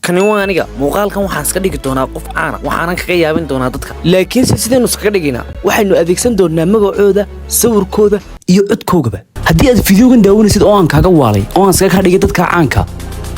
Kani waa aniga. Muuqaalkan waxaan iska dhigi doonaa qof caana, waxaanan kaga yaabin doonaa dadka. Laakiinse sidaynu iskaga dhigaynaa? Waxaynu adeegsan doonaa magacooda, sawirkooda iyo codkoogaba. Haddii aad fideogan daawanaysid oo aan kaaga waalay oo aan iskaga dhigay dadka caanka,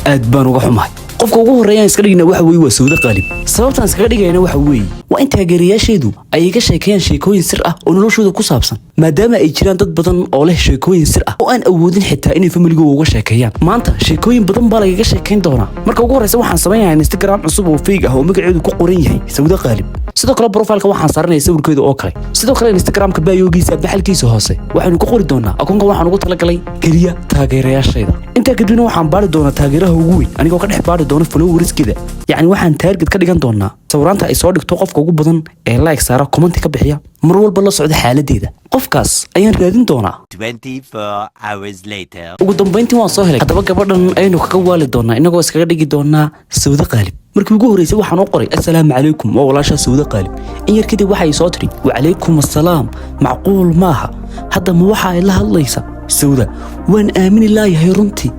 aad baan uga xumahay. Qofka ugu horreeyaan iska dhigna waxa weeye waa Sawda Qaalib. Sababtaan iskaga dhigayna waxa weeye waa in taageerayaasheedu ay iga sheekeeyaan sheekooyin sir ah oo noloshooda ku saabsan, maadaama ay jiraan dad badan oo leh sheekooyin sir ah oo aan awoodin xitaa inay familigooga uga sheekeeyaan. Maanta sheekooyin badan baa lagaga sheekayn doonaa. Marka ugu horreysa waxaan samaynayaa Instagram cusub oo fake ah oo magaceedu ku qoran yahay Sawda Qaalib. Sidoo kale profileka waxaan saaranaya sawirkeeda oo kale. Sidoo kale Instagramka biogiisa, baxalkiisa hoose, waxaynu ku qori doonaa akoonka waxaan ugu talagalay keliya taageerayaashayda. Intaa kadibna waxaan baari doonaa taageeraha ugu weyn, anigoo ka dhex baari doona followerskeeda. Yacni waxaan target ka dhigan doonaa sawiraanta ay soo dhigto qofka ugu badan ee like saara, comment ka bixiya, mar walba la socda xaaladeeda. Qofkaas ayaan raadin doonaa. 24 hours later. Ugu dambayntii waan soo helay. Haddaba gabadhan ayaynu kaga waali doonaa, inagoo iskaga dhigi doonaa Sawda Qaalib. Markii ugu horreysay waxaan u qoray: "Assalaamu calaykum, waa walaashaa Sawda Qaalib." In yar kadib waxay soo tiri: "Wacalaykum assalaam. Macquul maaha, hadda ma waxa ay la hadlaysa Sawda? Waan aamini laayahay runtii.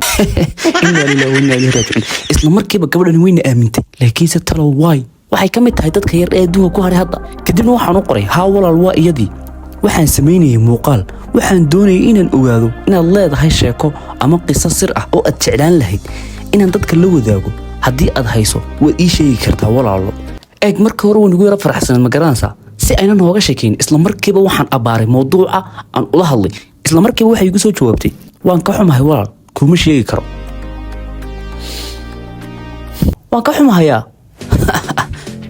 Innaa lillahi wa innaa ilayhi raajicuun." Isla markiiba gabadhani wayna aamintay, laakiinse talow waay? Waxay ka mid tahay dadka yar ee adduunka ku hadhay hadda. Kadibna waxaan u qoray: "Haa walaal, waa iyadii. Waxaan samaynayay muuqaal. Waxaan doonayay inaan ogaado inaad leedahay sheeko ama qiso sir ah oo aad jeclaan lahayd inaan dadka la wadaago. Haddii aad hayso, waad ii sheegi kartaa, walaalo." Eeg, markii hore waan ugu yaro faraxsanan, ma garanaysaa? Si aynan nooga sheekayn, isla markiiba waxaan abbaaray mawduuca aan ula hadlay. Isla markiiba waxay igu soo jawaabtay: "Waan ka xumahay walaal, kuma sheegi karo. Waan ka xumahayaa."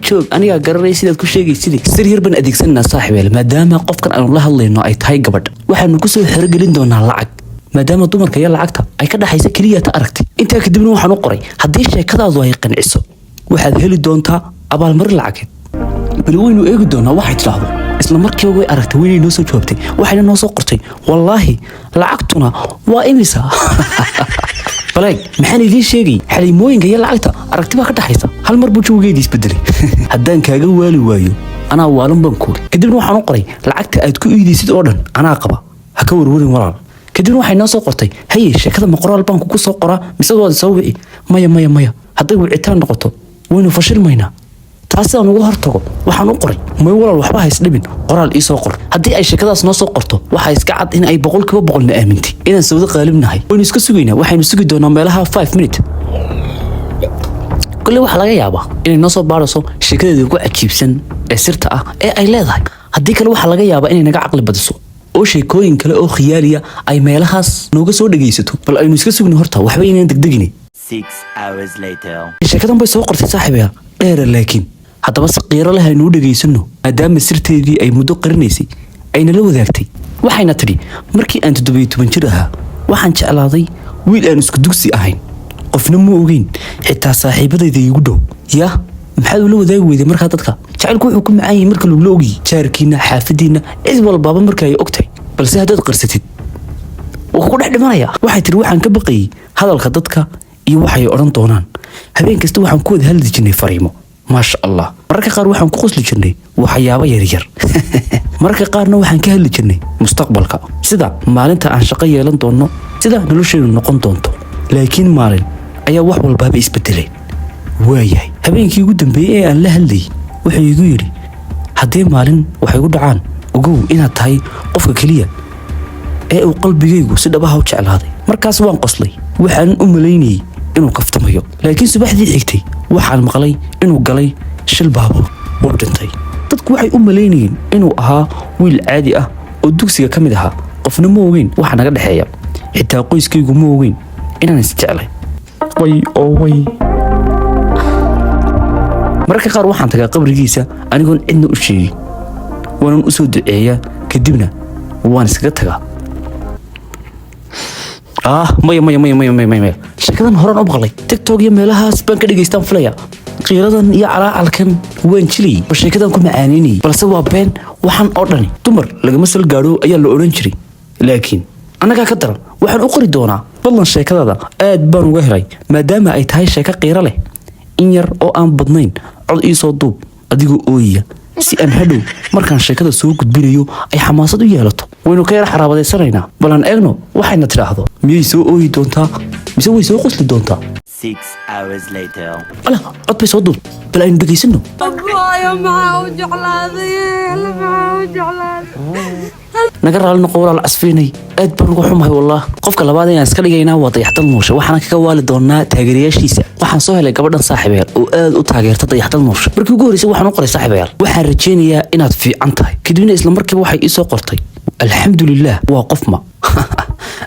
Joog, anigaa garanaya sidaad ku sheegaysidii. Sir yar baan adeegsananaa, saaxiibeel. Maadaama qofkan aanu la hadlayno ay tahay gabadh, waxaanu ku soo xerogelin doonaa lacag, maadaama dumarka iyo lacagta ay ka dhaxaysa keliya ta aragtay. Intaa kadibna waxaan u qoray: "Haddii sheekadaadu ay qanciso, waxaad heli doontaa abaalmarin lacageed." Bal waynu eegi doonaa waxay tidhaahdo. Isla markiiba way aragtay, waynay noo soo jawaabtay. Waxayna noo soo qortay: "Wallaahi, lacagtuna waa imisa?" Baleeg, maxaan idiin sheegay? Xaliimooyinka iyo lacagta aragti baa ka dhaxaysa. Hal mar buu jawigeedii isbedelay. "Haddaan kaaga waali waayo, anaa waalan," baan kuuri. Kadibna waxaan u qoray: "Lacagta aad ku iidaysid oo dhan anaa qaba, ha ka warwarin walaal." Kadibna waxay noo soo qortay: "Haye, sheekada ma qoraal baan kugu soo qoraa mise waad soo wici?" Maya, maya, maya, hadday wicitaan noqoto waynu fashilmaynaa. Taas sidaan uga hortago waxaan u qoray: "May walaal, waxba ha isdhibin, qoraal ii soo qor." Haddii ay sheekadaas noo soo qorto, waxaa iska cad in ay 100% na aamintay inaan Sawdo Qaalib nahay. Waynu iska sugaynaa. Waxaynu sugi doonaa meelaha 5 minute. Kolley waxaa laga yaabaa inay noo soo baarayso sheekadeeda ugu cajiibsan ee sirta ah ee ay leedahay. Haddii kale waxaa laga yaabaa inay naga caqli badiso oo sheekooyin kale oo khiyaaliya ay meelahaas nooga soo dhegaysato. Bal aynu iska sugni horta, waxba inaan degdegine. 6 hours later. Sheekadan bay soo qortay, saaxiibayaal, dheera, laakiin haddaba si qiiro leh aynu u dhegaysano, maadaama sirteedii ay muddo qarinaysay ayna la wadaagtay. Waxayna tidhi: "Markii aan 17 jir ahaa, waxaan jeclaaday wiil aan isku dugsi ahayn. Qofna ma ogeyn, xitaa saaxiibadayda iigu dhow." Yah, maxaad ula wadaagi weyday markaa dadka? Jacaylku wuxuu ku macaan yahay marka lagula ogyahay, jaarkiina, xaafadiinna, cid walbaaba marka ay og tahay. Balse haddaad qarsatid, wuu ku dhex dhimanaya. Waxay tiri: "Waxaan ka baqayay hadalka dadka iyo waxay odhan doonaan. Habeen kasta waxaan ku wada hadli jirnay fariimo, maasha Allah. Mararka qaar waxaan ku qosli jirnay waxyaabo yaryar. Mararka qaarna waxaan ka hadli jirnay mustaqbalka, sida maalinta aan shaqo yeelan doonno, sida nolosheedu noqon doonto. Laakiin maalin ayaa wax walbaaba isbedeleen. Waayahay, habeenkii ugu dambeeyey ee aan la hadlayay wuxuu igu yidhi: 'Haddii maalin waxay u dhacaan, ogow inaad tahay qofka keliya ee uu qalbigaygu si dhabaha u jeclaaday.' Markaas waan qoslay, waxaan u malaynayey inuu kaftamayo. Laakiin subaxdii xigtay waxaan maqlay inuu galay shil baabuur. Wuu dhintay. Dadku waxay u malaynayeen inuu ahaa wiil caadi ah oo dugsiga ka mid ahaa. Qofna ma ogeyn waxa naga dhexeeya, xitaa qoyskaygu ma ogeyn inaan isjeclay.'" Way oo way. Mararka qaar waxaan tagaa qabrigiisa anigoon cidna u sheegin, waanan u soo duceeyaa, kadibna waan iskaga tagaa. Ah, maya, maya, maya, maya, maya, maya, sheekadan horaan u maqlay. TikTok iyo meelahaas baan ka dhegaystaan filaya. Qiiradan iyo calaacalkan waan jilayay oo sheekadan ku macaanaynayay, balse waa been waxaan oo dhani. Dumar lagama sal gaadho ayaa la odhan jiray, laakiin annagaa ka daran. Waxaan u qori doonaa: "Fadlan, sheekadada aad baan uga helay. Maadaama ay tahay sheeko qiiro leh, in yar oo aan badnayn cod ii soo duub adigoo ooyaya, si aan hadhow markaan sheekada soo gudbinayo ay xamaasad u yeelato." Waynu ka yara xaraabadaysanaynaa. Bal aan eegno waxayna tidhaahdo. Miyay soo ooyi doontaa mise way soo qosli doontaa? 6 hours later. Ala, cod bay soo duub, bal aynu dhegaysano. Abaayo, maxaa u jeclaaday? Maxaa u jeclaaday? Naga raali noqo, walaal Casfiinay, aad baan uga xumahay wallah. Qofka labaad ayaan iska dhigaynaa waa Dayaxdal Nuurshe, waxaana kaga waali doonaa taageerayaashiisa. Waxaan soo helay gabadhan, saaxiibayaal, oo aad u taageerta Dayaxdal Nuurshe. Markii ugu horreysay waxaan u qoray: "Saaxiibayaal, waxaan rajaynayaa inaad fiican tahay." Kadibna isla markiiba waxay ii soo qortay: "Alxamdulilah." Waa qof ma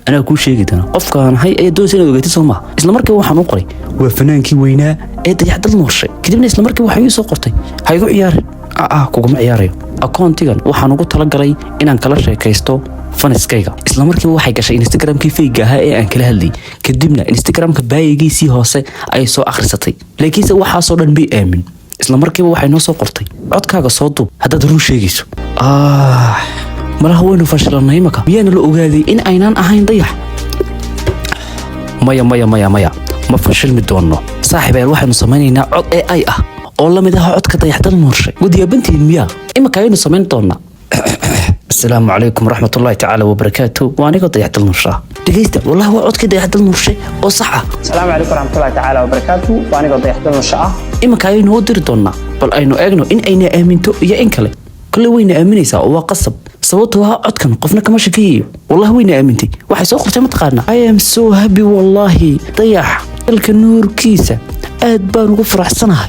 anaa kuu sheegi doona qofkaan ahay ayaa doonaysa inaad ogaatid, soo maha? Isla markiiba waxaan u qoray: "Waa fanaankii weynaa ee Dayaxdal Nuurshe." Kadibna isla markiiba waxay ii soo qortay: "Ha igu ciyaarin." Aa, kuguma ciyaarayo. Akoontigan waxaan ugu talagalay inaan kala sheekaysto fanskayga. Isla markiiba waxay gashay Instagramkii fake-ga ahaa ee aan kala hadlayay, kadibna Instagramka bio-giisii hoose ayay soo akhrisatay, laakiinse waxaasoo dhan may aamin. Isla markiiba waxay noo soo qortay: "Codkaaga soo duub haddaad run sheegayso." Ah, malaha waynu fashilanay imaka. Miyaana la ogaaday in aynaan ahayn Dayax? Maya, maya, maya, maya, ma fashilmi doonno, saaxiibayaal. Waxaynu samaynaynaa cod AI ah oo la mid ah codka Dayaxdal Nuurshe. Wadiyaabantihiin miyaa? Imaka ayaynu samayn doonaa. Asalaamu calaykum waraxmatullaahi tacaala wabarakaatu. Waa anigoo Dayaxdal Nuurshe ah. Dhegeysta, wallahi waa codkii Dayaxdal Nuurshe oo sax ah. Asalaamu calaykum waraxmatullahi tacaala wabarakaatu. Waa anigoo Dayaxdal Nuurshe ah. Imanka ayaynu u diri doonaa, bal aynu eegno in ayna aaminto iyo in kale. Kolley wayna aaminaysaa oo waa qasab, sababtoo ah codkan qofna kama shakiyayo. Wallahi wayna aamintay. Waxay soo qortay, mataqaanaa: "I am so happy, wallahi, Dayax dalka nuurkiisa, aad baan ugu faraxsanahay."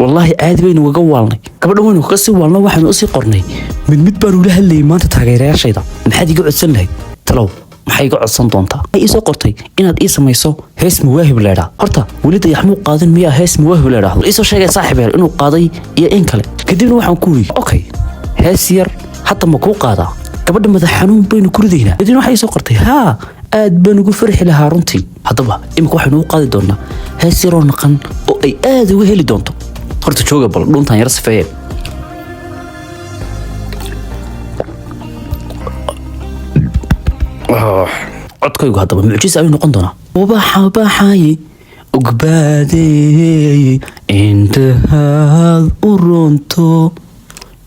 Wallaahi caadi baynu ugaga waalnay gabadhan, waynu kaga sii waalno. Waxaanu usii qornay: "Mid mid baanu ula hadlayay maanta taageerayaashayda, maxaad iga codsan lahayd? Talow maxay iga codsan doontaa?" Waxay ii soo qortay inaad ii samayso hees Mawaahib leedhaa. Horta weli Dayax muu qaadan miyaa hees Mawaahib leedhaahdo? Iisoo sheegay, saaxiibeel, inuu qaaday iyo in kale. Kadibna waxaan ku yidhi: "Okay, hees yar hadda ma kuu qaadaa? Gabadha madax xanuun baynu ku ridaynaa." Kadibna waxay ii soo qortay: "Haa, aad baan ugu farxi lahaa runtii." Haddaba imika waxaynu u qaadi doonaa hees yaroo naqan oo ay aad uga heli doonto. Horta jooga, bal dhuuntan yar sifeeye. Codkaygu haddaba mucjis ayuu noqon doonaa. Ubaxa baxay ugbaadeey, intahaad u runto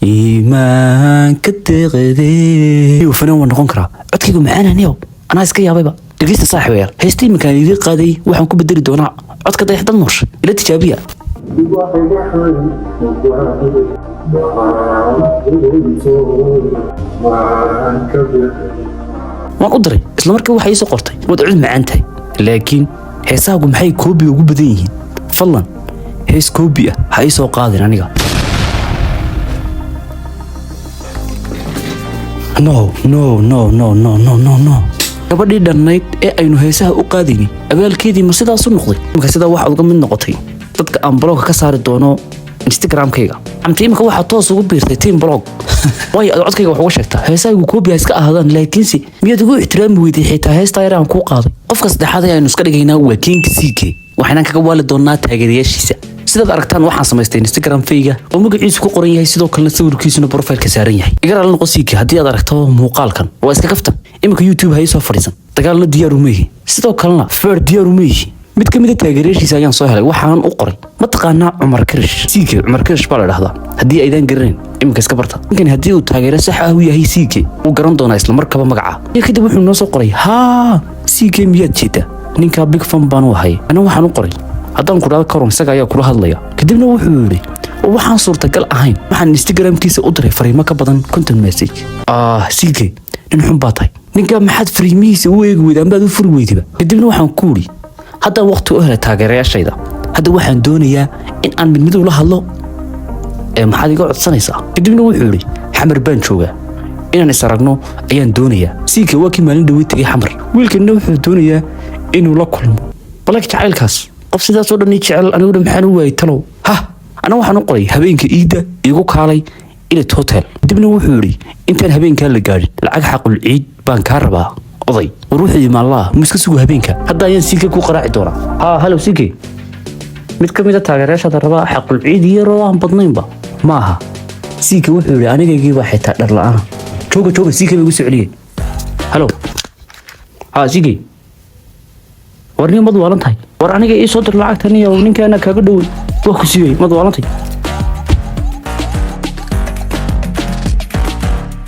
iimaanka deeqdee. Fanaan waan noqon karaa, codkaygu macaananiyow, anaa iska yaabayba. Dhegeysta, saaxiibayaal, heesta iminkaan idiin qaaday waxaan ku bedeli doonaa codka Dayaxdal Nuurshe. Ila tijaabiya. Waan u diray. Isla markii waxay ii soo qortay: "Waad cod macaan tahay, laakiin heesahaagu maxay copy-ga ugu badan yihiin? Fadlan hees copy ah ha ii soo qaadin aniga." No, no, no, no, no, no, no, no. Gabadhii dhannayd ee aynu heesaha u qaadaynay abaalkeedii ma sidaas u noqday? Imika sidaa waxaad uga mid noqotay dadka aan block-ga ka saari doono Instagramkayga. Amta imika waxaa toos ugu biirtay team block, waayo aad codkayga wax uga sheegtaa. Heesahaygu copy ha iska ahaadaan, laakiinse miyaad ugu ixtiraami weyday xitaa heestaa yar aan kuu qaaday? Qofka saddexaad ee aynu iska dhigaynaa waa King CK, waxaynaan kaga waali doonaa taageerayaashiisa. Sidaad aragtaan, waxaan samaystay Instagram fake-ga oo magaciisu ku qoran yahay, sidoo kalena sawirkiisuna profile-ka saaran yahay. Iga raali noqo, CK, haddii aad aragto muuqaalkan, waa iska kaftan. Iminka YouTube ha soo fadhiisan, dagaalna diyaar uma yihi, sidoo kalena feer diyaar uma yihi. Mid ka mid a taageerayaashiisa ayaan soo helay. Waxaan u qoray: "Ma taqaanaa Cumar Karish?" CK Cumar Karish baa la dhahdaa, haddii aydaan garanayn iminka iska barta. Ninkan haddii uu taageero sax ah u yahay CK, wuu garan doonaa isla markaba magaca. Iyo kadib wuxuu noo soo qoray: "Haa, CK miyaad jeedaa? Ninkaa big fan baan u ahay." Ana waxaan u qoray: "Haddaan ku dhahdo karon, isaga ayaa kula hadlaya." Kadibna wuxuu yidhi: "Waxaan suurtagal ahayn." Waxaan Instagramkiisa u diray fariimo ka badan 50 message. Ah, CK, nin xun baa tahay. Ninkaa maxaad fariimihiisa u eegi weyda ambaad u furi weydiba? Kadibna waxaan ku yidhi: "Haddaan waqti u helay taageerayaashayda, hadda waxaan doonayaa in aan mid mid ula hadlo, ee maxaad iga codsanaysaa?" Kadibna wuxuu yidhi: "Xamar baan joogaa, inaan is aragno ayaan doonayaa." CK waa kii maalin dhawey tegay Xamar, wiilkanna wuxuu doonayaa inuu la kulmo. Balak jacaylkaas, qof sidaasoo dhan ii jecel, aniguna maxaan u waayay talow? Hah, ana waxaan u qoray: "Habeenka iidda iigu kaalay Ilit Hotel." Kadibna wuxuu yidhi: "Intaan habeenkaa la gaadhin, lacag xaqul ciid baan kaa rabaa, oday." War wuxuu yidhi maallaa mu iska sugo habeenka. Hadda ayaan CK ku qaraaci doonaa. Haa, hello CK, mid ka mid a taageerayaashaada rabaa xaqul ciid yaroo aan badnaynba ma aha. CK wuxuu yidhi: "Anigaygii baa xitaa dhar la'aana." Jooga, jooga, CK bay igu soo celiyey. Hello, haa CK, war nin, mad waalan tahay? War aniga ii soo dir lacagtan iyo ninkaana kaaga dhowey waa ku siiyey. Mad waalantay?